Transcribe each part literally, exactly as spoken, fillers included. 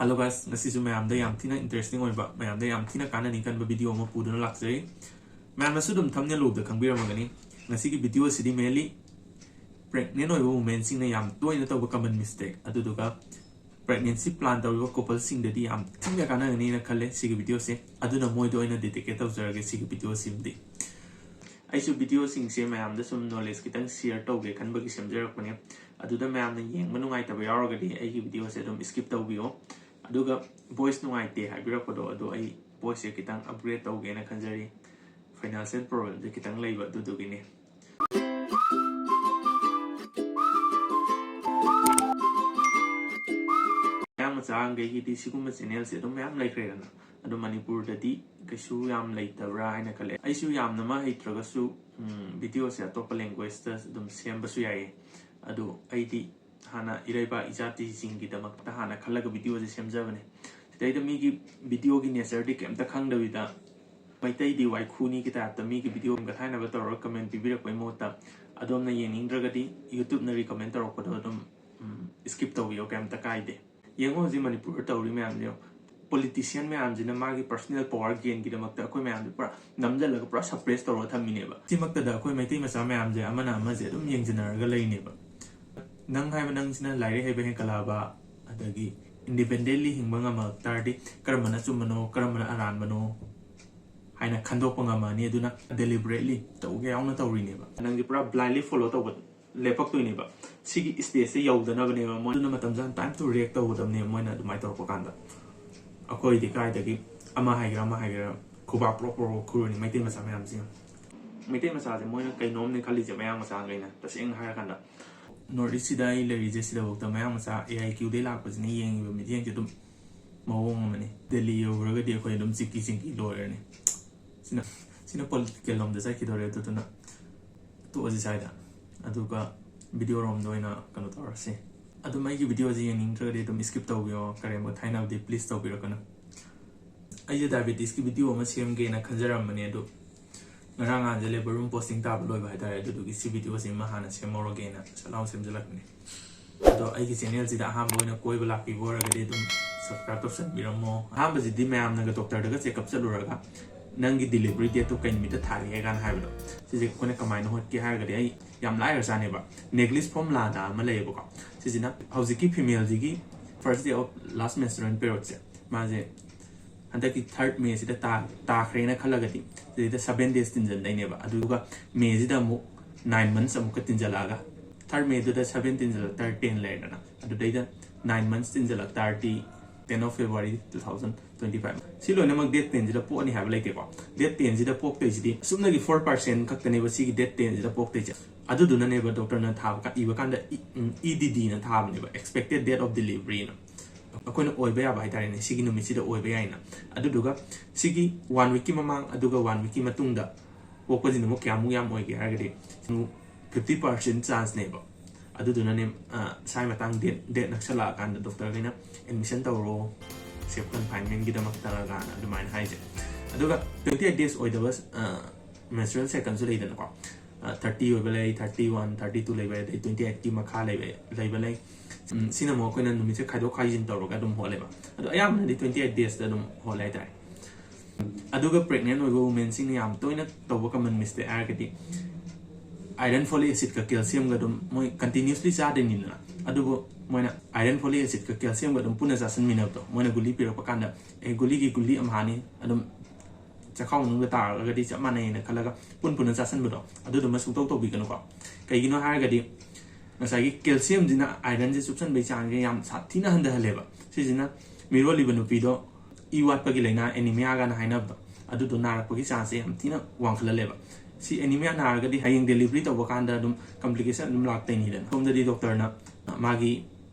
Hello guys, ꯉꯁꯤꯁꯨ ꯃꯌꯥꯝꯗ ꯌꯥꯝ ꯊꯤꯅ interesting ꯑꯣꯏꯕ, ꯃꯌꯥꯝꯗ ꯌꯥꯝ ꯊꯤꯅ ꯀꯥꯟꯅꯅꯤ ꯈꯟꯕ video ꯑꯃ ꯄꯨꯗꯨꯅ ꯂꯥꯛꯆꯔꯤ꯫ ꯃꯌꯥꯝꯅꯁꯨ ꯑꯗꯨꯝ thumbnail ꯎꯕꯗ ꯈꯪꯕꯤꯔꯝꯃꯒꯅꯤ, ꯉꯁꯤꯒꯤ video ꯑꯁꯤꯗꯤ mainly pregnant ꯑꯣꯏꯕ womenꯁꯤꯡꯅ ꯌꯥꯝ ꯇꯣꯏꯅ ꯇꯧꯕ common mistake, ꯑꯗꯨꯗꯨꯒ pregnancy plan ꯇꯧꯔꯤꯕ coupleꯁꯤꯡꯗꯗꯤ ꯌꯥꯝ ꯊꯤꯅ ꯀꯥꯟꯅꯒꯅꯤꯅ ꯈꯜꯂꯦ ꯁꯤꯒꯤ videoꯁꯦ꯫ ꯑꯗꯨꯅ ꯃꯣꯏꯗ ꯑꯣꯏꯅ dedicate ꯇꯧꯖꯔꯒꯦ ꯁꯤꯒꯤ videoꯁꯤꯃꯗꯤ꯫ ꯑꯩꯁꯨ videoꯁꯤꯡꯁꯦ ꯃꯌꯥꯝꯗ ꯁꯨꯝ knowledge ꯈꯤꯇꯪ share ꯇꯧꯒꯦ ꯈꯟꯕꯒꯤ ꯁꯦꯝꯖꯔꯛꯄꯅꯦ꯫ ꯑꯗꯨꯗ ꯃꯌꯥꯝꯅ ꯌꯦꯡꯕ ꯅꯨꯡꯉꯥꯏꯇꯕ ꯌꯥꯎꯔꯒꯗꯤ ꯑꯩꯒꯤ videoꯁꯦ ꯑꯗꯨꯝ skip ꯇꯧꯕꯤꯌꯣ꯫ ꯑꯗꯨꯒ voice ꯅꯨꯡꯉꯥꯏꯇꯦ ꯍꯥꯏꯕꯤꯔꯛꯄꯗꯣ, ꯑꯗꯣ ꯑꯩ voiceꯁꯦ ꯈꯤꯇꯪ upgrade ꯇꯧꯒꯦꯅ ꯈꯟꯖꯔꯤ꯫ Financial problemꯁꯦ ꯈꯤꯇꯪ ꯂꯩꯕ, ꯑꯗꯨꯗꯨꯒꯤꯅꯦ꯫ ꯃꯌꯥꯡ ꯃꯆꯥꯈꯩꯒꯤꯗꯤ ꯁꯤꯒꯨꯝꯕ channelꯁꯦ ꯑꯗꯨꯝ ꯃꯌꯥꯝ ꯂꯩꯈ꯭ꯔꯦꯗꯅ, ꯑꯗꯣ ꯃꯅꯤꯄꯨꯔꯗꯗꯤ ꯀꯩꯁꯨ ꯌꯥꯝ ꯂꯩꯇꯕ꯭ꯔꯥ ꯍꯥꯏꯅ ꯈꯜꯂꯦ꯫ ꯑꯩꯁꯨ ꯌꯥꯝꯅꯃꯛ ꯍꯩꯇ꯭ꯔꯒꯁꯨ, ꯎꯝ, videoꯁꯦ ꯑꯇꯣꯞꯄ languageꯇ ꯑꯗꯨꯝ ꯁꯦꯝꯕꯁꯨ ꯌꯥꯏꯌꯦ꯫ ꯑꯗꯣ ꯑꯩꯗꯤ ꯍꯥꯟꯅ ꯏꯔꯩꯕꯥꯛ ꯏꯖꯥꯇꯤꯁꯤꯡꯒꯤꯗꯃꯛꯇ ꯍꯥꯟꯅ ꯈꯜꯂꯒ videoꯁꯦ ꯁꯦꯝꯖꯕꯅꯦ꯫ ꯁꯤꯗꯩꯗ ꯃꯤꯒꯤ videoꯒꯤ natureꯗꯤ ꯀꯩꯝꯇ ꯈꯪꯗꯕꯤꯗ, ꯃꯩꯇꯩꯗꯤ ꯋꯥꯏꯈꯨꯅꯤꯒꯤ typeꯇ ꯃꯤꯒꯤ video ꯑꯃꯒ ꯊꯥꯏꯅꯕ ꯇꯧꯔꯒ comment ꯄꯤꯕꯤꯔꯛꯄꯩ ꯃꯍꯨꯠꯇ, ꯑꯗꯣꯝꯅ ꯌꯦꯡꯅꯤꯡꯗ꯭ꯔꯒꯗꯤ YouTubeꯅ recommend ꯇꯧꯔꯛꯄꯗꯣ ꯑꯗꯨꯝ, ꯎꯝ, skip ꯇꯧꯕꯤꯌꯣ, ꯀꯩꯝꯇ ꯀꯥꯏꯗꯦ꯫ ꯌꯦꯡꯉꯣ ꯍꯧꯖꯤꯛ ꯃꯅꯤꯄꯨꯔꯗ ꯇꯧꯔꯤ ꯃꯌꯥꯝꯁꯦ ꯌꯦꯡꯉꯣ꯫ Politician ꯃꯌꯥꯝꯁꯤꯅ ꯃꯥꯒꯤ personal power gainꯒꯤꯗꯃꯛꯇ ꯑꯩꯈꯣꯏ ꯃꯌꯥꯝꯁꯦ ꯄꯨꯔꯥ ꯅꯝꯁꯤꯜꯂꯒ ꯄꯨꯔꯥ suppress ꯇꯧꯔꯒ ꯊꯝꯃꯤꯅꯦꯕ꯫ ꯁꯤꯃꯛꯇꯗ ꯑꯩꯈꯣꯏ ꯃꯩꯇꯩ ꯃꯆꯥ ꯃꯌꯥꯝꯁꯦ ꯑꯃꯅ ꯑꯃꯁꯦ ꯑꯗꯨꯝ ꯌꯦꯡꯁꯤꯟꯅꯔꯒ ꯂꯩꯅꯦꯕ꯫ ꯅꯪ ꯍꯥꯏꯕ ꯅꯪꯁꯤꯅ ꯂꯥꯏꯔꯤꯛ ꯍꯩꯕ ꯍꯦꯟꯀꯠꯂꯛꯑꯕ, ꯑꯗꯒꯤ independently ꯍꯤꯡꯕ ꯉꯝꯃꯛ ꯇꯥꯔꯗꯤ ꯀꯔꯝꯕꯅ ꯑꯆꯨꯝꯕꯅꯣ, ꯀꯔꯝꯕꯅ ꯑꯔꯥꯟꯕꯅꯣ ꯍꯥꯏꯅ ꯈꯟꯗꯣꯛꯄ ꯉꯝꯃꯅꯤ꯫ ꯑꯗꯨꯅ deliberately ꯇꯧꯒꯦ ꯌꯥꯎꯅ ꯇꯧꯔꯤꯅꯦꯕ꯫ ꯅꯪꯗꯤ ꯄꯨꯔꯥ blindly follow ꯇꯧꯕ ꯂꯦꯞꯄꯛꯇꯣꯏꯅꯦꯕ꯫ ꯁꯤꯒꯤ stageꯁꯦ ꯌꯧꯗꯅꯕꯅꯦꯕ ꯃꯣꯏ꯫ ꯑꯗꯨꯅ ꯃꯇꯝ ꯆꯥꯅ time to react ꯇꯧꯒꯗꯕꯅꯦꯕ ꯃꯣꯏꯅ ꯑꯗꯨꯃꯥꯏꯅ ꯇꯧꯔꯛꯄ ꯀꯥꯟꯗ꯫ ꯑꯩꯈꯣꯏꯗꯤ ꯀꯥꯏꯗꯒꯤ ꯑꯃ ꯍꯥꯏꯒꯦꯔꯥ ꯑꯃ ꯍꯥꯏꯒꯦꯔꯥ ꯈꯨꯕꯥꯛ ꯄ꯭ꯔꯣꯛ ꯄ꯭ꯔꯣꯛ ꯈꯨꯔꯅꯤ ꯃꯩꯇꯩ ꯃꯆꯥ ꯃꯌꯥꯝꯁꯤꯅ꯫ ꯃꯩꯇꯩ ꯃꯆꯥꯁꯦ ꯃꯣꯏꯅ ꯀꯩꯅꯣꯝꯅꯦ ꯈꯜꯂꯤꯁꯦ ꯃꯌꯥꯡ ꯃꯆꯥꯈꯩꯅ, ꯇꯁꯦꯡꯅ ꯍꯥꯏꯔꯀꯥꯟꯗ꯫ North Eastꯁꯤꯗ ꯑꯩ ꯂꯩꯔꯤꯁꯦ ꯁꯤꯗꯐꯥꯎꯗ ꯃꯌꯥꯡ ꯃꯆꯥ A I Qꯗꯩ ꯂꯥꯛꯄꯁꯤꯅ ꯌꯦꯡꯉꯤꯕ ꯃꯤꯠꯌꯦꯡꯁꯦ ꯑꯗꯨꯝ ꯃꯑꯣꯡ ꯑꯃꯅꯤ꯫ ꯗꯦꯜꯂꯤ ꯌꯧꯈ꯭ꯔꯒꯗꯤ ꯑꯩꯈꯣꯏ ꯑꯗꯨꯝ ꯆꯤꯛꯀꯤ ꯆꯤꯡꯀꯤ ꯂꯣꯏꯔꯅꯤ꯫ ꯁꯤꯅ, ꯁꯤꯅ political ꯂꯣꯝꯗ ꯆꯠꯈꯤꯗꯣꯔꯦ, ꯑꯗꯨꯗꯨꯅ ꯇꯣꯛꯑꯁꯤ ꯁ꯭ꯋꯥꯏꯗ꯫ ꯑꯗꯨꯒ video ꯔꯣꯝꯗ ꯑꯣꯏꯅ ꯀꯩꯅꯣ ꯇꯧꯔꯁꯤ꯫ ꯑꯗꯨꯝ ꯑꯩꯒꯤ videoꯁꯦ ꯌꯦꯡꯅꯤꯡꯗ꯭ꯔꯒꯗꯤ ꯑꯗꯨꯝ skip ꯇꯧꯕꯤꯌꯣ, ꯀꯔꯦꯝꯕ ꯊꯥꯏꯅꯕꯗꯤ please ꯇꯧꯕꯤꯔꯛꯀꯅꯨ꯫ ꯑꯩꯁꯦ diabetesꯀꯤ video ꯑꯃ ꯁꯦꯝꯒꯦꯅ ꯈꯟꯖꯔꯝꯕꯅꯦ, ꯑꯗꯨ ꯉꯔꯥꯡ ꯅꯍꯥꯟꯁꯦ labour room posting ꯇꯥꯕ ꯂꯣꯏꯕ ꯍꯥꯏꯇꯥꯔꯦ, ꯑꯗꯨꯗꯨꯒꯤ ꯁꯤ videoꯁꯤꯃ ꯍꯥꯟꯅ ꯁꯦꯝꯍꯧꯔꯒꯦꯅ ꯁꯠ ꯂꯥꯎ ꯁꯦꯝꯖꯤꯜꯂꯛꯄꯅꯦ꯫ ꯑꯗꯣ ꯑꯩꯒꯤ ꯆꯦꯅꯦꯜꯁꯤꯗ ꯑꯍꯥꯟꯕ ꯑꯣꯏꯅ ꯀꯣꯏꯕ ꯂꯥꯛꯄꯤꯕ ꯑꯣꯏꯔꯒꯗꯤ ꯑꯗꯨꯝ ꯁꯕꯁꯀ꯭ꯔꯥꯏꯕ ꯇꯧꯁꯟꯕꯤꯔꯝꯃꯣ꯫ ꯑꯍꯥꯟꯕꯁꯤꯗꯤ ꯃꯌꯥꯝꯅꯒ ꯗꯣꯛꯇꯔꯗꯒ ꯆꯦꯛꯑꯞ ꯆꯠꯂꯨꯔꯒ ꯅꯪꯒꯤ ꯗꯤꯂꯤꯚꯔꯤ ꯗꯦꯠꯇꯣ ꯀꯩ ꯅꯨꯃꯤꯠꯇ ꯊꯥꯔꯤꯒꯦ ꯀꯥꯏꯅ ꯍꯥꯏꯕꯗꯣ, ꯁꯤꯁꯦ ꯑꯩꯈꯣꯏꯅ ꯀꯃꯥꯏꯅ ꯍꯣꯠꯀꯦ ꯍꯥꯏꯔꯒꯗꯤ, ꯑꯩ ꯌꯥꯝ ꯂꯥꯏꯔ ꯆꯥꯅꯦꯕ꯫ ꯅꯦꯒ꯭ꯂꯤꯁ ꯐꯣꯔꯃꯨꯂꯥꯅ ꯑꯃ ꯂꯩꯌꯦꯕꯀꯣ꯫ ꯁꯤꯁꯤꯅ ꯍꯧꯖꯤꯛꯀꯤ ꯐꯤꯃꯦꯜꯁꯤꯒꯤ ꯐꯥꯔꯁ ꯗꯦ ꯑꯣꯐ ꯂꯥꯁ ꯃꯦꯟꯁꯇ꯭ꯔꯨꯑꯦꯜ ꯄꯤꯔꯤꯌꯣꯗꯁꯦ, ꯃꯥꯁꯦ ꯍꯟꯗꯛꯀꯤ ꯊꯥꯔꯠ ꯃꯦꯁꯤꯗ ꯇꯥ ꯇꯥꯈ꯭ꯔꯦꯅ ꯈꯜꯂꯒꯗꯤ, ꯁꯤꯗꯩꯗ ꯁꯕꯦꯟ ꯗꯦꯖ ꯇꯤꯟꯁꯤꯟꯗꯣꯏꯅꯦꯕ꯫ ꯑꯗꯨꯒ ꯃꯦꯁꯤꯗ ꯑꯃꯨꯛ ꯅꯥꯏꯟ ꯃꯟꯁ ꯑꯃꯨꯛꯀ ꯇꯤꯟꯁꯤꯜꯂꯛꯑꯒ, ꯊꯥꯔꯠ ꯃꯦꯗꯨꯗ ꯁꯕꯦꯟ ꯇꯤꯟꯁꯤꯜꯂꯛ ꯇꯥꯔꯗꯤ ꯇꯦꯟ ꯂꯩꯔꯦꯗꯅ꯫ ꯑꯗꯨꯗꯩꯗ ꯅꯥꯏꯟ ꯃꯟꯁ ꯇꯤꯟꯁꯤꯜꯂꯛ ꯇꯥꯔꯗꯤ ten of February two thousand twenty five꯫ ꯁꯤ ꯂꯣꯏꯅꯃꯛ ꯗꯦꯠ ꯇꯦꯟꯁꯤꯗ ꯄꯣꯛꯑꯅꯤ ꯍꯥꯏꯕ ꯂꯩꯇꯦꯀꯣ꯫ ꯗꯦꯠ ꯇꯦꯟꯁꯤꯗ ꯄꯣꯛꯇꯣꯏꯁꯤꯗꯤ ꯑꯁꯨꯝꯅꯒꯤ ꯐꯣꯔ ꯄꯥꯔꯁꯦꯟ ꯈꯛꯇꯅꯦꯕ ꯁꯤꯒꯤ ꯗꯦꯠ ꯇꯦꯟꯁꯤꯗ ꯄꯣꯛꯇꯣꯏꯁꯦ꯫ ꯑꯗꯨꯗꯨꯅꯅꯦꯕ ꯗꯣꯛꯇꯔꯅ ꯊꯥꯕ ꯀ- ꯏꯕ ꯀꯥꯟꯗ E um, E D ꯗꯤꯅ ꯊꯥꯕꯅꯦꯕ, expected date of deliveryꯅ꯫ ꯑꯩꯈꯣꯏꯅ ꯑꯣꯏꯕ ꯌꯥꯕ ꯍꯥꯏꯇꯥꯔꯦꯅꯦ, ꯁꯤꯒꯤ ꯅꯨꯃꯤꯠꯁꯤꯗ ꯑꯣꯏꯕ ꯌꯥꯏꯅ꯫ ꯑꯗꯨꯗꯨꯒ ꯁꯤꯒꯤ ꯋꯥꯟ ꯋꯤꯛꯀꯤ ꯃꯃꯥꯡ ꯑꯗꯨꯒ ꯋꯥꯟ ꯋꯤꯛꯀꯤ ꯃꯇꯨꯡꯗ ꯄꯣꯛꯄꯁꯤꯅ ꯑꯃꯨꯛ ꯀꯌꯥꯃꯨꯛ ꯌꯥꯝ ꯑꯣꯏꯒꯦ ꯍꯥꯏꯔꯒꯗꯤ, ꯐꯤꯐꯇꯤ ꯄꯥꯔꯁꯦꯟ ꯆꯥꯟꯁꯅꯦꯕ꯫ ꯑꯗꯨꯗꯨꯅꯅꯦ, ꯑ, ꯁ꯭ꯋꯥꯏ ꯃꯇꯥꯡ ꯗꯦꯠ ꯗꯦꯠ ꯅꯛꯁꯜꯂꯛꯑꯀꯥꯟꯗ ꯗꯣꯛꯇꯔꯈꯩꯅ ꯑꯦꯗꯃꯤꯁꯟ ꯇꯧꯔꯣ, ꯁꯦꯐ ꯀꯟꯐꯥꯏꯟꯃꯦꯟꯒꯤꯗꯃꯛꯇ ꯀꯥꯏꯅ ꯑꯗꯨꯃꯥꯏꯅ ꯍꯥꯏꯁꯦ꯫ ꯑꯗꯨꯒ ꯇ꯭ꯋꯦꯟꯇꯤ ꯑꯩꯠ ꯗꯦꯖ ꯑꯣꯏꯗꯕ ꯃꯦꯟꯁꯇ꯭ꯔꯨꯑꯦꯜ ꯁꯥꯏꯀꯜꯁꯨ ꯂꯩꯗꯅꯀꯣ꯫ ꯊꯥꯔꯇꯤ ꯑꯣꯏꯕ ꯂꯩ, ꯊꯥꯔꯇꯤ ꯋꯥꯟ, ꯊꯥꯔꯇꯤ ꯇꯨ ꯂꯩꯕ, ꯑꯗꯩ ꯇ꯭ꯋꯦꯟꯇꯤ ꯑꯩꯠꯀꯤ ꯃꯈꯥ ꯂꯩꯕ ꯂꯩꯕ ꯂꯩ꯫ ꯎꯝ, ꯁꯤꯅ ꯑꯃꯨꯛ ꯑꯩꯈꯣꯏꯅ ꯅꯨꯃꯤꯠꯁꯦ ꯈꯥꯏꯗꯣꯛ ꯈꯥꯏꯖꯤꯟ ꯇꯧꯔꯒ ꯑꯗꯨꯝ ꯍꯣꯠꯂꯦꯕ꯫ ꯑꯗꯣ ꯑꯌꯥꯝꯕꯅꯗꯤ ꯇ꯭ꯋꯦꯟꯇꯤ ꯑꯩꯠ ꯗꯦꯖꯇ ꯑꯗꯨꯝ ꯍꯣꯠꯂꯦ ꯍꯥꯏꯇꯥꯔꯦ꯫ ꯑꯗꯨꯒ ꯄ꯭ꯔꯦꯒꯅꯦꯟ ꯑꯣꯏꯕ ꯋꯨꯃꯦꯟꯁꯤꯡꯅ ꯌꯥꯝ ꯇꯣꯏꯅ ꯇꯧꯕ ꯀꯃꯟ ꯃꯤꯁꯇꯦꯛ ꯍꯥꯏꯔꯒꯗꯤ, ꯑꯥꯏꯔꯟ ꯐꯣꯂꯤꯛ ꯑꯦꯁꯤꯗꯀ ꯀꯦꯜꯁꯤꯌꯝꯒ ꯑꯗꯨꯝ ꯃꯣꯏ ꯀꯟꯇꯤꯅ꯭ꯌꯨꯁꯂꯤ ꯆꯥꯗꯣꯏꯅꯤꯗꯅ꯫ ꯑꯗꯨꯕꯨ ꯃꯣꯏꯅ ꯑꯥꯏꯔꯟ ꯐꯣꯂꯤꯛ ꯑꯦꯁꯤꯗꯀ ꯀꯦꯜꯁꯤꯌꯝꯒ ꯑꯗꯨꯝ ꯄꯨꯟꯅ ꯆꯥꯁꯤꯟꯃꯤꯟꯅꯕꯗꯣ, ꯃꯣꯏꯅ ꯒꯨꯂꯤ ꯄꯤꯔꯛꯄ ꯀꯥꯟꯗ, "ꯑꯦ, ꯒꯨꯂꯤꯒꯤ ꯒꯨꯂꯤ ꯑꯃꯍꯥꯅꯤ, ꯑꯗꯨꯝ ꯆꯈꯥꯎ ꯃꯅꯨꯡꯗ ꯇꯥꯔꯒꯗꯤ ꯆꯞ ꯃꯥꯟꯅꯩꯅ" ꯈꯜꯂꯒ ꯄꯨꯟ ꯄꯨꯟꯅ ꯆꯥꯁꯤꯟꯕꯗꯣ, ꯑꯗꯨꯗꯨꯃ ꯁꯨꯡꯇꯧ ꯇꯧꯕꯤꯒꯅꯨꯀꯣ꯫ ꯀꯩꯒꯤꯅꯣ ꯍꯥꯏꯔꯒꯗꯤ, ꯉꯁꯥꯏꯒꯤ ꯀꯦꯜꯁꯤꯌꯝꯁꯤꯅ ꯑꯥꯏꯔꯟꯁꯦ ꯆꯨꯞꯁꯟꯕꯒꯤ ꯆꯥꯡꯁꯦ ꯌꯥꯝ ꯁꯥꯊꯤꯅ ꯍꯟꯊꯍꯜꯂꯦꯕ꯫ ꯁꯤꯁꯤꯅ ꯃꯤꯔꯣꯜꯂꯤꯕ ꯅꯨꯄꯤꯗꯣ ꯏ ꯋꯥꯠꯄꯒꯤ ꯂꯥꯏꯅꯥ, ꯑꯦꯅꯤꯃꯤꯌꯥꯒꯅ ꯍꯥꯏꯅꯕꯗꯣ, ꯑꯗꯨꯗꯣ ꯅꯥꯔꯛꯄꯒꯤ ꯆꯥꯟꯁꯁꯦ ꯌꯥꯝ ꯊꯤꯅ ꯋꯥꯡꯈꯠꯍꯜꯂꯦꯕ꯫ ꯁꯤ ꯑꯦꯅꯤꯃꯤꯌꯥ ꯅꯥꯔꯒꯗꯤ ꯍꯌꯦꯡ ꯗꯦꯂꯤꯚꯔꯤ ꯇꯧꯕ ꯀꯥꯟꯗ ꯑꯗꯨꯝ ꯀꯝꯄ꯭ꯂꯤꯀꯦꯁꯟ ꯑꯗꯨꯝ ꯂꯥꯛꯇꯣꯏꯅꯤꯗꯅ꯫ ꯁꯣꯝꯗꯗꯤ ꯗꯣꯛꯇꯔꯅ ꯃꯥꯒꯤ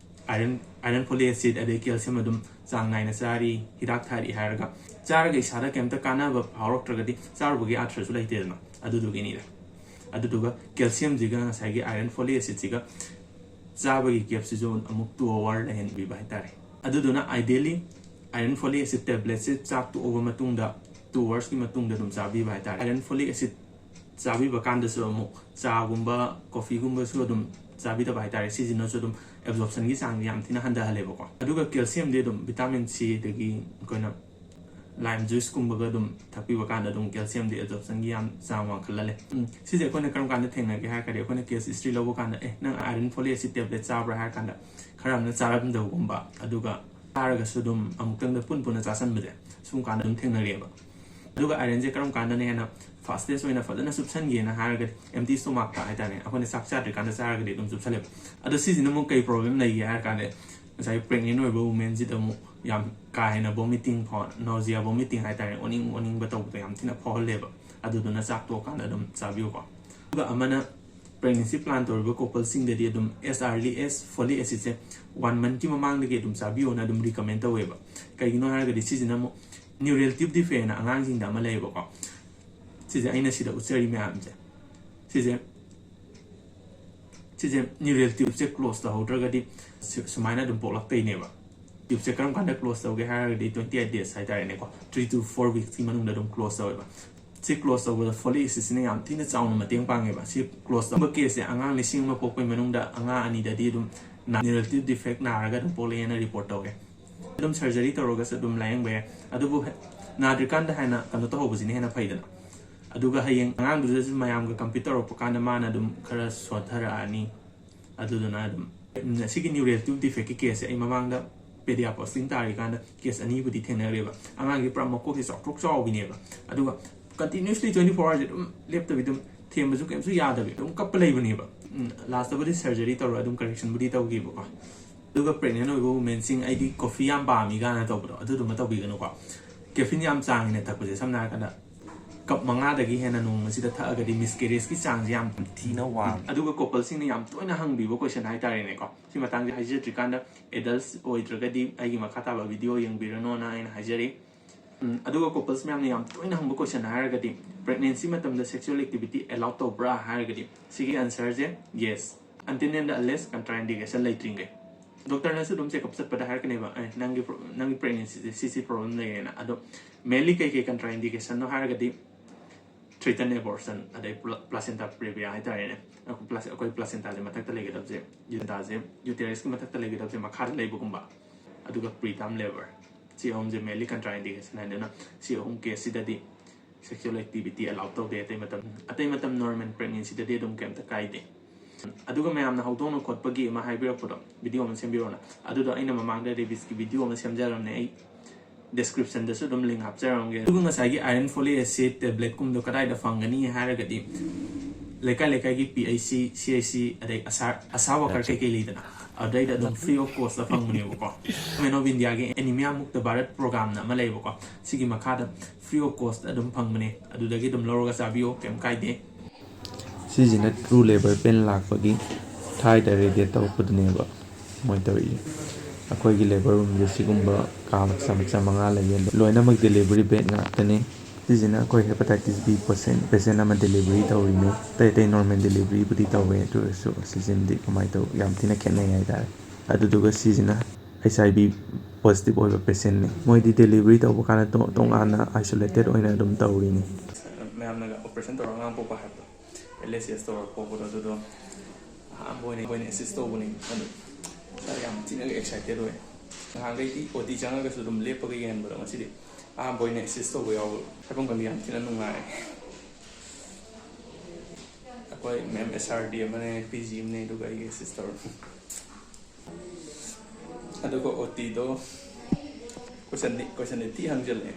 ꯑꯥꯏꯔꯟ, ꯑꯥꯏꯔꯟ ꯐꯣꯂꯤꯛ ꯑꯦꯁꯤꯗ, ꯑꯗꯩ ꯀꯦꯜꯁꯤꯌꯝ ꯑꯗꯨꯝ ꯆꯥꯡ ꯅꯥꯏꯅ ꯆꯥꯔꯤ, ꯍꯤꯗꯥꯛ ꯊꯥꯔꯤ ꯍꯥꯏꯔꯒ, ꯆꯥꯔꯒ ꯏꯁꯥꯗ ꯀꯩꯝꯇ ꯀꯥꯟꯅꯕ ꯐꯥꯎꯔꯛꯇ꯭ꯔꯒꯗꯤ ꯆꯥꯔꯨꯕꯒꯤ ꯑꯥꯔꯊꯁꯨ ꯂꯩꯇꯦꯗꯅ꯫ ꯑꯗꯨꯗꯨꯒꯤꯅꯤꯗ꯫ ꯑꯗꯨꯗꯨꯒ ꯀꯦꯜꯁꯤꯌꯝꯁꯤꯒ ꯉꯁꯥꯏꯒꯤ ꯑꯥꯏꯔꯟ ꯐꯣꯂꯤꯛ ꯑꯦꯁꯤꯗꯁꯤꯒ ꯆꯥꯕꯒꯤ ꯒꯦꯞꯁꯤꯁꯨ ꯑꯃꯨꯛ ꯇꯨ ꯑꯋꯥꯔ ꯂꯩꯍꯟꯕꯤꯕ ꯍꯥꯏꯇꯥꯔꯦ꯫ ꯑꯗꯨꯗꯨꯅ ideally iron folic acid tabletꯁꯦ ꯆꯥꯛ ꯇꯣꯛꯑꯕ ꯃꯇꯨꯡꯗ, ꯇꯨ ꯑꯋꯥꯔꯁꯀꯤ ꯃꯇꯨꯡꯗ ꯑꯗꯨꯝ ꯆꯥꯕꯤꯕ ꯍꯥꯏꯇꯥꯔꯦ꯫ ꯑꯥꯏꯔꯟ ꯐꯣꯂꯤꯛ ꯑꯦꯁꯤꯗ ꯆꯥꯕꯤꯕ ꯀꯥꯟꯗꯁꯨ ꯑꯃꯨꯛ ꯆꯥꯒꯨꯝꯕ, ꯀꯣꯐꯤꯒꯨꯝꯕꯁꯨ ꯑꯗꯨꯝ ꯆꯥꯕꯤꯗꯕ ꯍꯥꯏꯇꯥꯔꯦ, ꯁꯤꯁꯤꯅꯁꯨ ꯑꯗꯨꯝ absorptionꯒꯤ ꯆꯥꯡꯁꯦ ꯌꯥꯝ ꯊꯤꯅ ꯍꯟꯊꯍꯜꯂꯦꯕꯀꯣ꯫ ꯑꯗꯨꯒ calciumꯗꯤ ꯑꯗꯨꯝ vitamin C, ꯑꯗꯒꯤ ꯑꯩꯈꯣꯏꯅ lime juiceꯀꯨꯝꯕꯒ ꯑꯗꯨꯝ ꯊꯛꯄꯤꯕ ꯀꯥꯟꯗ ꯑꯗꯨꯝ calciumꯗꯤ absorptionꯒꯤ ꯌꯥꯝ ꯆꯥꯡ ꯋꯥꯡꯈꯠꯍꯜꯂꯦ꯫ ꯎꯝ, ꯁꯤꯁꯦ ꯑꯩꯈꯣꯏꯅ ꯀꯔꯝ ꯀꯥꯟꯗ ꯊꯦꯡꯅꯒꯦ ꯍꯥꯏꯔꯒꯗꯤ, ꯑꯩꯈꯣꯏꯅ case history ꯂꯧꯕ ꯀꯥꯟꯗ, "ꯑꯦ, ꯅꯪ iron folic acid tablet ꯆꯥꯕ꯭ꯔꯥ?" ꯍꯥꯏꯔ ꯀꯥꯟꯗ, ꯈꯔ ꯑꯃꯅ ꯆꯥꯔꯝꯗꯕꯒꯨꯝꯕ, ꯑꯗꯨꯒ ꯆꯥꯔꯒꯁꯨ ꯑꯗꯨꯝ ꯑꯃꯨꯛꯇꯪꯗ ꯄꯨꯟ ꯄꯨꯟꯅ ꯆꯥꯁꯟꯕꯁꯦ, ꯁꯨꯝ ꯀꯥꯟꯗ ꯑꯗꯨꯝ ꯊꯦꯡꯅꯔꯦꯕ꯫ ꯑꯗꯨꯒ ironꯁꯦ ꯀꯔꯝ ꯀꯥꯟꯗꯅ ꯍꯦꯟꯅ fastest ꯑꯣꯏꯅ ꯐꯖꯅ ꯆꯨꯞꯁꯟꯒꯦꯅ ꯍꯥꯏꯔꯒꯗꯤ, empty stomachꯇ ꯍꯥꯏꯇꯥꯔꯦ, ꯑꯩꯈꯣꯏꯅ ꯆꯥꯛ ꯆꯥꯗ꯭ꯔꯤꯀꯥꯟꯗ ꯆꯥꯔꯒꯗꯤ ꯑꯗꯨꯝ ꯆꯨꯞꯁꯜꯂꯦꯕ꯫ ꯑꯗꯣ ꯁꯤꯁꯤꯅ ꯑꯃꯨꯛ ꯀꯩ problem ꯂꯩꯒꯦ ꯍꯥꯏꯔ ꯀꯥꯟꯗ, ꯉꯁꯥꯏ pregnant ꯑꯣꯏꯕ womanꯁꯤꯗ ꯑꯃꯨꯛ ꯌꯥꯝ ꯀꯥ ꯍꯦꯟꯅ vomiting ꯐꯥꯎ, nausea, vomiting ꯍꯥꯏꯇꯥꯔꯦ, ꯑꯣꯅꯤꯡ ꯑꯣꯅꯤꯡꯕ ꯇꯧꯕꯗꯣ ꯌꯥꯝ ꯊꯤꯅ ꯐꯥꯎꯍꯜꯂꯦꯕ꯫ ꯑꯗꯨꯗꯨꯅ ꯆꯥꯛ ꯇꯣꯛꯑꯀꯥꯟꯗ ꯑꯗꯨꯝ ꯆꯥꯕꯤꯌꯨꯀꯣ꯫ ꯑꯗꯨꯒ ꯑꯃꯅ, pregnancy plan ꯇꯧꯔꯤꯕ coupleꯁꯤꯡꯗꯗꯤ ꯑꯗꯨꯝ S R L S, folic acidꯁꯦ one monthꯅ ꯑꯗꯨꯝ ꯆꯥꯕꯤꯌꯣꯅ ꯑꯗꯨꯝ recommend ꯇꯧꯋꯦꯕ꯫ ꯀꯩꯒꯤꯅꯣ ꯍꯥꯏꯔꯒꯗꯤ, ꯁꯤꯁꯤꯅ ꯑꯃꯨꯛ neural tube defectꯅ ꯑꯉꯥꯡꯁꯤꯡꯗ ꯑꯃ ꯂꯩꯌꯦꯕꯀꯣ꯫ ꯁꯤꯁꯦ ꯑꯩꯅ ꯁꯤꯗ ꯎꯠꯆꯔꯤ ꯃꯌꯥꯝꯁꯦ, ꯁꯤꯁꯦ ꯁꯤꯁꯦ neural tubeꯁꯦ close ꯇꯧꯍꯧꯗ꯭ꯔꯒꯗꯤ ꯁꯨ- ꯁꯨꯃꯥꯏꯅ ꯑꯗꯨꯝ ꯄꯣꯛꯂꯛꯇꯣꯏꯅꯦꯕ꯫ Tubeꯁꯦ ꯀꯔꯝ ꯀꯥꯟꯗ close ꯇꯧꯒꯦ ꯍꯥꯏꯔꯒꯗꯤ, twenty eight days ꯍꯥꯏꯇꯥꯔꯦꯅꯦꯀꯣ, three to four weeksꯀꯤ ꯃꯅꯨꯡꯗ ꯑꯗꯨꯝ close ꯇꯧꯋꯦꯕ꯫ ꯁꯤ close ꯇꯧꯕꯗ folic acidꯁꯤꯅ ꯌꯥꯝ ꯊꯤꯅ ꯆꯥꯎꯅ ꯃꯇꯦꯡ ꯄꯥꯡꯉꯦꯕ꯫ ꯁꯤ close ꯇꯧꯕ caseꯁꯦ ꯑꯉꯥꯡ ꯂꯤꯁꯤꯡ ꯑꯃ ꯄꯣꯛꯄꯩ ꯃꯅꯨꯡꯗ ꯑꯉꯥꯡ ꯑꯅꯤꯗꯗꯤ ꯑꯗꯨꯝ neural tube defect ꯅꯥꯔꯒ ꯑꯗꯨꯝ ꯄꯣꯛꯂꯛꯑꯦꯅ report ꯇꯧꯋꯦ꯫ ꯑꯗꯨꯝ surgery ꯇꯧꯔꯒꯁꯨ ꯑꯗꯨꯝ ꯂꯥꯌꯦꯡꯕ ꯌꯥꯏ꯫ ꯑꯗꯨꯕꯨ ꯍꯦ- ꯅꯥꯗ꯭ꯔꯤꯀꯥꯟꯗ ꯍꯥꯟꯅ ꯀꯩꯅꯣ ꯇꯧꯍꯧꯕꯁꯤꯅ ꯍꯦꯟꯅ ꯐꯩꯗꯅ꯫ ꯑꯗꯨꯒ ꯍꯌꯦꯡ ꯑꯉꯥꯡꯗꯨꯗꯁꯨ ꯃꯌꯥꯝꯒ compete ꯇꯧꯔꯛꯄ ꯀꯥꯟꯗ ꯃꯥꯅ ꯑꯗꯨꯝ ꯈꯔ ꯁꯣꯟꯊꯔꯛꯑꯅꯤ꯫ ꯑꯗꯨꯗꯨꯅ ꯑꯗꯨꯝ, ꯎꯝ, ꯁꯤꯒꯤ neural tube defectꯀꯤ caseꯁꯦ ꯑꯩ ꯃꯃꯥꯡꯗ pediatrics ꯇꯥꯔꯤꯀꯥꯟꯗ case ꯑꯅꯤꯕꯨꯗꯤ ꯊꯦꯡꯅꯈ꯭ꯔꯦꯕ꯫ ꯑꯉꯥꯡꯁꯦ ꯄꯨꯔꯥ ꯃꯀꯣꯛꯁꯦ ꯆꯥꯎꯊꯣꯛ ꯆꯥꯎꯕꯤꯅꯦꯕ꯫ ꯑꯗꯨꯒ continuously twenty four hoursꯁꯦ ꯑꯗꯨꯝ ꯂꯦꯞꯇꯕꯤ ꯑꯗꯨꯝ ꯊꯦꯝꯕꯁꯨ ꯀꯩꯝꯁꯨ ꯌꯥꯗꯕꯤ ꯑꯗꯨꯝ ꯀꯞꯄ ꯂꯩꯕꯅꯦꯕ꯫ ꯎꯝ, lastꯇꯕꯨꯗꯤ surgery ꯇꯧꯔꯒ ꯑꯗꯨꯝ correctionꯕꯨꯗꯤ ꯇꯧꯈꯤꯕꯀꯣ꯫ ꯑꯗꯨꯒ pregnant ꯑꯣꯏꯕ womanꯁꯤꯡ, "ꯑꯩꯗꯤ coffee ꯌꯥꯝ ꯄꯥꯝꯃꯤ" ꯀꯥꯏꯅ ꯇꯧꯕꯗꯣ, ꯑꯗꯨꯗꯨꯃ ꯇꯧꯕꯤꯒꯅꯨꯀꯣ꯫ Caffeine ꯌꯥꯝ ꯆꯥꯡ ꯍꯦꯟꯅ ꯊꯛꯄꯁꯦ, ꯁꯝꯅ ꯍꯥꯏꯔꯀꯥꯟꯗ cup ꯃꯉꯥꯗꯒꯤ ꯍꯦꯟꯅ ꯅꯣꯡꯃꯁꯤꯗ ꯊꯛꯑꯒꯗꯤ miscarriageꯀꯤ ꯆꯥꯡꯁꯦ ꯌꯥꯝ ꯊꯤꯅ ꯋꯥꯡꯉꯤ꯫ ꯑꯗꯨꯒ coupleꯁꯤꯡꯅ ꯌꯥꯝ ꯇꯣꯏꯅ ꯍꯪꯕꯤꯕ question ꯍꯥꯏꯇꯥꯔꯦꯅꯦꯀꯣ, ꯁꯤ ꯃꯇꯥꯡꯁꯦ ꯍꯥꯏꯖꯗ꯭ꯔꯤꯀꯥꯟꯗ, adults ꯑꯣꯏꯗ꯭ꯔꯒꯗꯤ ꯑꯩꯒꯤ ꯃꯈꯥ ꯇꯥꯕ video ꯌꯦꯡꯕꯤꯔꯅꯣꯅ ꯑꯩꯅ ꯍꯥꯏꯖꯔꯤ꯫ ꯎꯝ, ꯑꯗꯨꯒ couples ꯃꯌꯥꯝꯅ ꯌꯥꯝ ꯇꯣꯏꯅ ꯍꯪꯕ question ꯍꯥꯏꯔꯒꯗꯤ, "Pregnancy ꯃꯇꯝꯗ sexual activity allow ꯇꯧꯕ꯭ꯔꯥ?" ꯍꯥꯏꯔꯒꯗꯤ, ꯁꯤꯒꯤ answerꯁꯦ yes, until and unless contraindication ꯂꯩꯇ꯭ꯔꯤꯉꯩ꯫ Doctorꯅꯁꯨ ꯑꯗꯨꯝ checkup ꯆꯠꯄꯗ ꯍꯥꯏꯔꯛꯀꯅꯦꯕ, "ꯑꯦ, ꯅꯪꯒꯤ pro- ꯅꯪꯒꯤ pregnancyꯁꯦ ꯁꯤ ꯁꯤ problem ꯂꯩꯔꯦꯅ"꯫ ꯑꯗꯣ mainly ꯀꯩ ꯀꯩ contraindicationꯅꯣ ꯍꯥꯏꯔꯒꯗꯤ, treated abortion, ꯑꯗꯩ placenta previa ꯍꯥꯏꯇꯥꯔꯦꯅꯦ꯫ ꯑꯩꯈꯣꯏ placenta ꯁꯦ ꯃꯊꯛꯇ ꯂꯩꯒꯗꯕꯁꯦ, placenta ꯁꯦ uterus ꯀꯤ ꯃꯊꯛꯇ ꯂꯩꯒꯗꯕꯁꯦ ꯃꯈꯥꯗ ꯂꯩꯕꯒꯨꯝꯕ, ꯑꯗꯨꯒ preterm labour, ꯁꯤ ꯑꯍꯨꯝꯁꯦ mainly contraindication ꯍꯥꯏꯗꯅ, ꯁꯤ ꯑꯍꯨꯝ case ꯁꯤꯗꯗꯤ sexual activity allow ꯇꯧꯗꯦ꯫ ꯑꯇꯩ ꯃꯇꯝ ꯑꯇꯩ ꯃꯇꯝ normal pregnancy ꯗꯗꯤ ꯑꯗꯨꯝ ꯀꯩꯝꯇ ꯀꯥꯏꯗꯦ꯫ ꯑꯗꯨꯒ ꯃꯌꯥꯝꯅ ꯍꯧꯗꯣꯡꯅ ꯈꯣꯠꯄꯒꯤ ꯑꯃ ꯍꯥꯏꯕꯤꯔꯛꯄꯗꯣ, video ꯑꯃ ꯁꯦꯝꯕꯤꯔꯣꯅ, ꯑꯗꯨꯗꯣ ꯑꯩꯅ ꯃꯃꯥꯡꯗ rabies ꯀꯤ video ꯑꯃ ꯁꯦꯝꯖꯔꯝꯅꯦ꯫ ꯑꯩ description ꯗꯁꯨ ꯑꯗꯨꯝ link ꯍꯥꯞꯆꯔꯝꯒꯦ꯫ ꯑꯗꯨꯒ ꯉꯁꯥꯏꯒꯤ iron folic acid tablet ꯀꯨꯝꯕꯗꯣ ꯀꯗꯥꯏꯗ ꯐꯪꯒꯅꯤ ꯍꯥꯏꯔꯒꯗꯤ, ꯂꯩꯀꯥꯏ ꯂꯩꯀꯥꯏꯒꯤ P H C, C H C, ꯑꯗꯩ ASHA, ASHA worker ꯀꯩꯀꯩ ꯂꯩꯗꯅ, ꯑꯗꯨꯗꯩꯗ ꯑꯗꯨꯝ free of cost ꯇ ꯐꯪꯕꯅꯦꯕꯀꯣ꯫ Government of India ꯒꯤ Anemia Mukt Bharat program ꯅ ꯑꯃ ꯂꯩꯌꯦꯕꯀꯣ, ꯁꯤꯒꯤ ꯃꯈꯥꯗ free of cost ꯑꯗꯨꯝ ꯐꯪꯕꯅꯦ꯫ ꯑꯗꯨꯗꯒꯤ ꯑꯗꯨꯝ ꯂꯧꯔꯒ ꯆꯥꯕꯤꯌꯣ, ꯀꯩꯝ ꯀꯥꯏꯗꯦ꯫ ꯁꯤꯁꯤꯅ true labour pain ꯂꯥꯛꯄꯒꯤ ꯊꯥꯏꯗ radiate ꯇꯧꯔꯛꯄꯗꯨꯅꯦꯕ ꯃꯣꯏ ꯇꯧꯔꯤꯁꯦ꯫ ꯑꯩꯈꯣꯏꯒꯤ labour room ꯁꯦ ꯁꯤꯒꯨꯝꯕ ꯀꯥ ꯃꯆꯥ ꯃꯆꯥ ꯃꯉꯥ ꯂꯩꯌꯦ, ꯂꯣꯏꯅꯃꯛ delivery bed ꯉꯥꯛꯇꯅꯦ꯫ ꯁꯤꯁꯤꯅ ꯑꯩꯈꯣꯏ hepatitis B patient, patient ꯑꯃ delivery ꯇꯧꯔꯤꯅꯦ꯫ ꯑꯇꯩ ꯑꯇꯩ normal delivery ꯕꯨꯗꯤ ꯇꯧꯋꯦ, ꯑꯗꯨ ꯑꯣꯏꯔꯁꯨ ꯁꯤꯁꯤꯅꯗꯤ ꯀꯃꯥꯏꯅ ꯇꯧ, ꯌꯥꯝ ꯊꯤꯅ ꯈꯦꯠꯅꯩ ꯍꯥꯏꯇꯥꯔꯦ꯫ ꯑꯗꯨꯗꯨꯒ ꯁꯤꯁꯤꯅ H I V positive ꯑꯣꯏꯕ patient ꯅꯦ꯫ ꯃꯣꯏꯗꯤ delivery ꯇꯧꯕ ꯀꯥꯟꯗ ꯇꯣ-, ꯇꯣꯉꯥꯟꯅ isolated ꯑꯣꯏꯅ ꯑꯗꯨꯝ ꯇꯧꯔꯤꯅꯤ꯫ ꯃꯌꯥꯝꯅꯒ operation ꯇꯧꯔꯒ ꯑꯉꯥꯡ ꯄꯣꯛꯄ ꯍꯥꯏꯕꯗꯣ, L S S ꯇꯧꯔꯒ ꯄꯣꯛꯄꯗꯣ, ꯑꯗꯨꯗꯣ ꯑꯍꯥꯟꯕ ꯑꯣꯏꯅ ꯑꯩꯈꯣꯏꯅ assist ꯇꯧꯕꯅꯤ꯫ ꯑꯗꯨ ꯏꯁꯥ ꯌꯥꯝ ꯊꯤꯅꯒ excited ꯑꯣꯏ꯫ ꯅꯍꯥꯟꯈꯩꯗꯤ O T ꯆꯪꯉꯒꯁꯨ ꯑꯗꯨꯝ ꯂꯦꯞꯄꯒ ꯌꯦꯡꯕꯗꯣ, ꯉꯁꯤꯗꯤ ꯑꯍꯥꯟꯕ ꯑꯣꯏꯅ assist ꯇꯧꯕ ꯌꯥꯎꯕ꯫ ꯍꯥꯏꯐꯝ ꯈꯪꯗꯦ, ꯌꯥꯝ ꯊꯤꯅ ꯅꯨꯡꯉꯥꯏ꯫ ꯑꯩꯈꯣꯏ ma'am S R D ꯑꯃꯅꯦ, P G ꯑꯃꯅꯦ, ꯑꯗꯨꯒ ꯑꯩꯒꯤ sister꯫ ꯑꯗꯨꯒ O T ꯗꯣ question ꯗꯤ, question ꯗꯤ ꯊꯤ ꯍꯪꯖꯜꯂꯛꯑꯦ꯫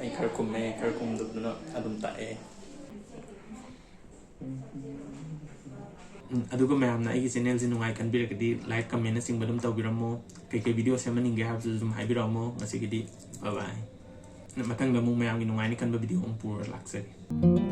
ꯑꯩ ꯈꯔ ꯈꯨꯝꯃꯦ, ꯈꯔ ꯈꯨꯝꯗꯕꯗꯨꯅ ꯑꯗꯨꯝ ꯇꯥꯛꯑꯦ꯫ ꯎꯝ, ꯑꯗꯨꯒ ꯃꯌꯥꯝꯅ ꯑꯩꯒꯤ channel ꯁꯦ ꯅꯨꯡꯉꯥꯏ ꯈꯟꯕꯤꯔꯒꯗꯤ like, comment ꯅꯆꯤꯡꯕ ꯑꯗꯨꯝ ꯇꯧꯕꯤꯔꯝꯃꯣ꯫ ꯀꯩꯀꯩ video ꯁꯦꯝꯍꯟꯅꯤꯡꯒꯦ ꯍꯥꯏꯕꯗꯨꯁꯨ ꯑꯗꯨꯝ ꯍꯥꯏꯕꯤꯔꯛꯑꯝꯃꯣ꯫ ꯉꯁꯤꯒꯤꯗꯤ bye bye꯫ ꯃꯊꯪꯗ ꯑꯃꯨꯛ ꯃꯌꯥꯝꯒꯤ ꯅꯨꯡꯉꯥꯏꯅꯤ ꯈꯟꯕ video ꯑꯃ ꯄꯨꯔ ꯂꯥꯛꯆꯒꯦ꯫